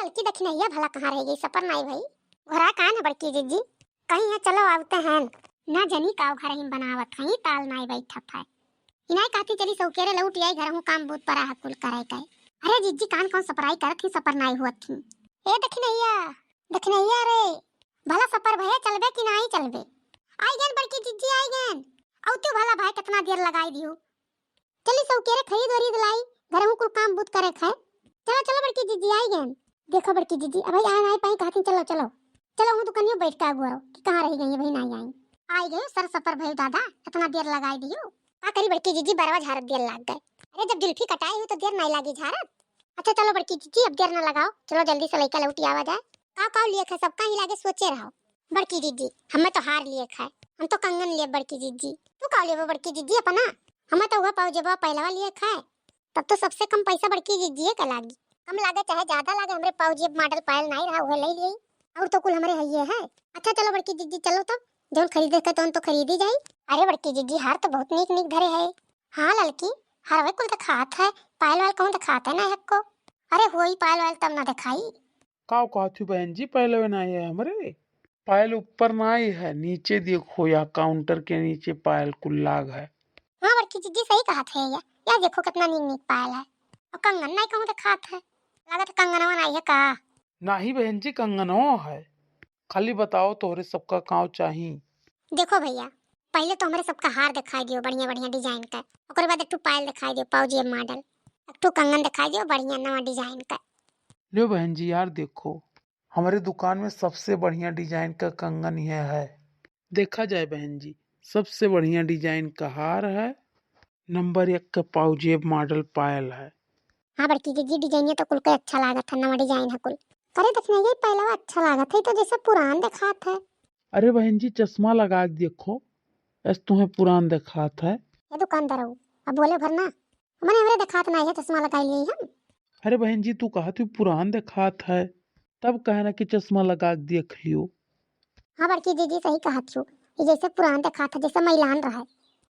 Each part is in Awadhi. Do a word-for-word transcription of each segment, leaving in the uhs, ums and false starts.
बड़की दखिनैया भला कहाँ रह गई, सपर नाई भई। घरा कान है बड़की जिज्जी, कहीं है चलो आवते हैं। ना जनी काव घर ही बनावत है, ताल नाई बैठत है। इनाई कहती चली सौकेरे लौट आई, घर हूँ काम बूत परा है कुल करे के। अरे जिज्जी कान कौन सपराई करत ही, सपर नाई हुअत ही। ए दखिनैया, दखिनैया रे, भला सपर भये चलबे कि नाई चलबे? आई गेन बड़की जिज्जी, आई गेन। औ तू भला भाई कितना देर लगाई दियो। चली सौकेरे खरीद वरीद लाई, घर हूँ कुल काम बूत करे खाए। चलो चलो बड़की जिज्जी आई गेन। देखो बड़की जिज्जी, अबही आए नाई पाई कहती, चलो चलो। चलो हूँ दुकानियो बैठ के अगुआरो कि कहाँ रह गई, अबही नाई आई। आई गयो सर सपर भये दादा, इतना देर लगाई दियो। का करी बड़की जिज्जी, बरवा झारत देर लाग गए। अरे जब जुल्फी कटाई हुई तो देर नाई लागी झारत। अच्छा चलो बड़की जिज्जी, अब देर ना लगाओ, चलो जल्दी से लइका लौटी आवा जाए। का का लिए खे, सबका ही लागे सोचे रहो। बड़की जिज्जी, हमें तो हार लिए खे, हम तो कंगन लिए बड़की जिज्जी। तू का लेबो बड़की जिज्जी अपना? हमें तो हुआ पाउजेबा पहलवा लिए खे। तब तो सबसे कम पैसा बड़की जिज्जिए का लागी। कम लागे चाहे ज्यादा लागे, हमरे पाउजेब मॉडल पायल नाई रहा, उहे ले लिए। और तो कुल हमरे हइये है। अच्छा चलो बड़की जिज्जी चलो तब, जौन खरीदे के तौन तो खरीदी जाई। अरे बड़की जिज्जी हार तो बहुत नीक नीक धरे है। हाँ ललकी, हरवे कुल दिखात है, पायल वाल कहूँ दिखात है ना हक्को। अरे होई पायल वाल तब ना दिखाई। काव कहत हूँ बहन जी, पायल वे नाई है हमरे। पायल ऊपर नाई है, नीचे देखो या काउंटर के नीचे पायल कुल लाग है। हाँ बड़की जिज्जी सही कहत है या, या देखो कितना नीक नीक पायल है। और कंगन नाई कहूँ दिखात है, लागत कंगनवा नाई है का? नाही बहन जी, कंगनो है। खाली बताओ तोहरे सबका काव चाही? देखो भैया, पहले तो हमरे सबका हार दिखाई दियो बढ़िया बढ़िया डिजाइन का, ओकरे बाद एक ठो पायल दिखाई दियो पाउजेब मॉडल, एक ठो कंगन दिखाई दियो बढ़िया नवा डिजाइन का। लो बहन जी यार देखो, हमरे दुकान में सबसे बढ़िया डिजाइन का कंगन यह है। देखा जाए बहन जी, सबसे बढ़िया डिजाइन का हार है, नंबर एक का पाउजेब मॉडल पायल है। हाँ बड़की जिज्जी, डिजाइनिया तो कुल के अच्छा लागत है, नवा डिजाइन है कुल। अरे दखिनैया, ये पहलवा अच्छा लागत है, तो जैसे पुरान दिखात है। अरे बहन जी, चश्मा लगा के देखो, ऐस तुम्हें पुरान दिखात है। ये दुकानदार हो, अब बोले भर ना, मने हमरे दिखात ना है, चश्मा लगा लिए हम। अरे बहन जी, तू कहत हूँ पुरान दिखात है, तब कहना कि चश्मा लगा के देख लियो। हाँ बड़की जिज्जी सही कहत हो, ये जैसे पुरान दिखात है, जैसे मैलान रहा है।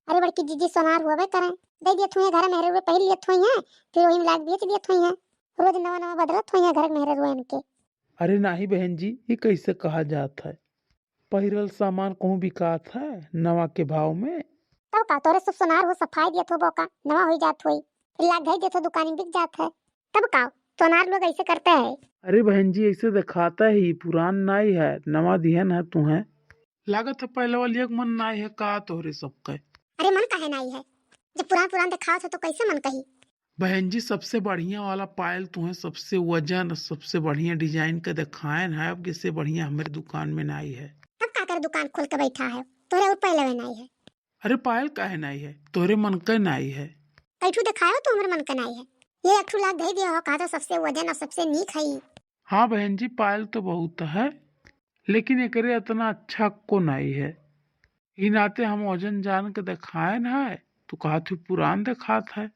अरे बड़की जिज्जी सोनार हुआ करे, दे दियत हुई है, घर मेहरे रुए पहन लियत हुई है, फिर वही में लाग बेच दियत हुई है, रोज नवा नवा बदलत हुई है घर मेहरे रुए इनके। अरे नाही बहन जी, ये कैसे कहा जात है? पहिरल सामान कहूँ बिकात है नवा के भाव में? तब का तोरे सब सोनार हो सफाई दियत हो बोका, नवा हो जात होई, फिर लाग धई दियत हो दुकानी में बिक जात है। तब का सोनार लोग ऐसे करते हैं? अरे बहन जी, ऐसे दिखाता है, ये पुरान नाई है, नवा दिहन है तुम्हें। लागत है पहले वाली एक मन नाई है का तोहरे सबके? अरे मन काहे नाई है, जब पुरान पुरान दिखावत है तो कैसे मन कही? बहन जी, सबसे बढ़िया वाला पायल तुम्हें सबसे वजन और सबसे बढ़िया डिजाइन का दिखाएन है, अब इससे बढ़िया हमारे दुकान में नाई है। तब का कर दुकान खोल के बैठा है, तोहरे और पहले में नाई है। अरे पायल काहे नाई है, तोहरे मन के नाई है। कई ठू दिखायो तो हमरे मन के नाई है, ये एक ठू लाग धई दिया हो, कहा तो सबसे वजन और सबसे नीक है। हाँ बहन जी, पायल तो बहुत है, लेकिन एकरे इतना अच्छा को नाई है। ई नाते हम वजन जान के दिखाएन है, तू कहत हूँ पुरान दिखात है।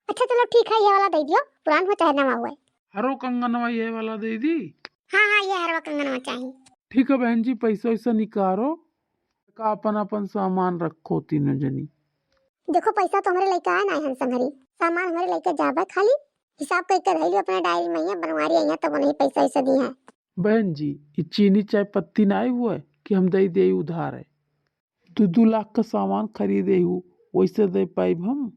अच्छा चलो ठीक है, ये वाला दे दियो, पुरान हो चाहे नवा हुए। हरो कंगनवा ये वाला दे दी। हाँ हाँ, ये हरवा कंगनवा चाहिए। ठीक है बहन जी, पैसा वैसा निकारो, का अपन अपन सामान रखो तीनों जनी। देखो पैसा तो हमरे लइके आए ना हन संगरी, सामान हमरे लइके जाबे, खाली हिसाब करके धई लियो अपने डायरी में, यहाँ बनवारी आई है तब उन्हीं पैसा वैसा दी है। बहन जी, ये चीनी चाय पत्ती ना आई हुआ है कि हम दे दे उधार है, दो दो लाख का सामान खरीदे हूँ, वैसे दे पाइब हम?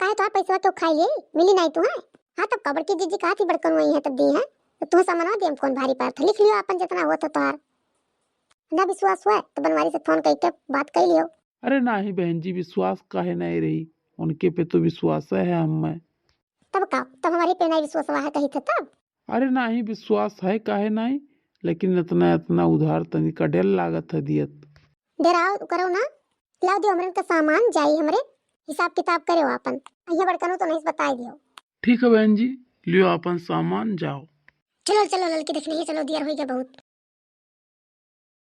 काहे तोहार पैसवा क्यों खाई ले? मिली नाई तू है? हाँ तब का बड़की जिज्जी कहा थी बड़कन वही है तब दी है, तो तुम्हें सामानवा देम कौन भारी पड़त है, लिख लियो अपन जितना हुआ था तोहार। ना विश्वास हुआ है तो बनवारी से फोन करके बात कर लियो। अरे नाही बहन जी, विश्वास काहे नहीं रही, उनके पे तो विश्वास है हमें। तब का, तब हमारे पे नहीं विश्वास हुआ है कही थे तब? अरे नाही विश्वास है काहे नहीं, लेकिन इतना इतना उधार तनिका डेर लागत है दियत। डेराओ करो ना, लाओ दियो हमरन का सामान, जाई हमरे हिसाब किताब करे अपन। अइया बड़कनो तो नहीं बताई दियो। ठीक है बहन जी, लियो अपन सामान जाओ। चलो चलो ललकी देखने ही चलो, दियर होई गया बहुत।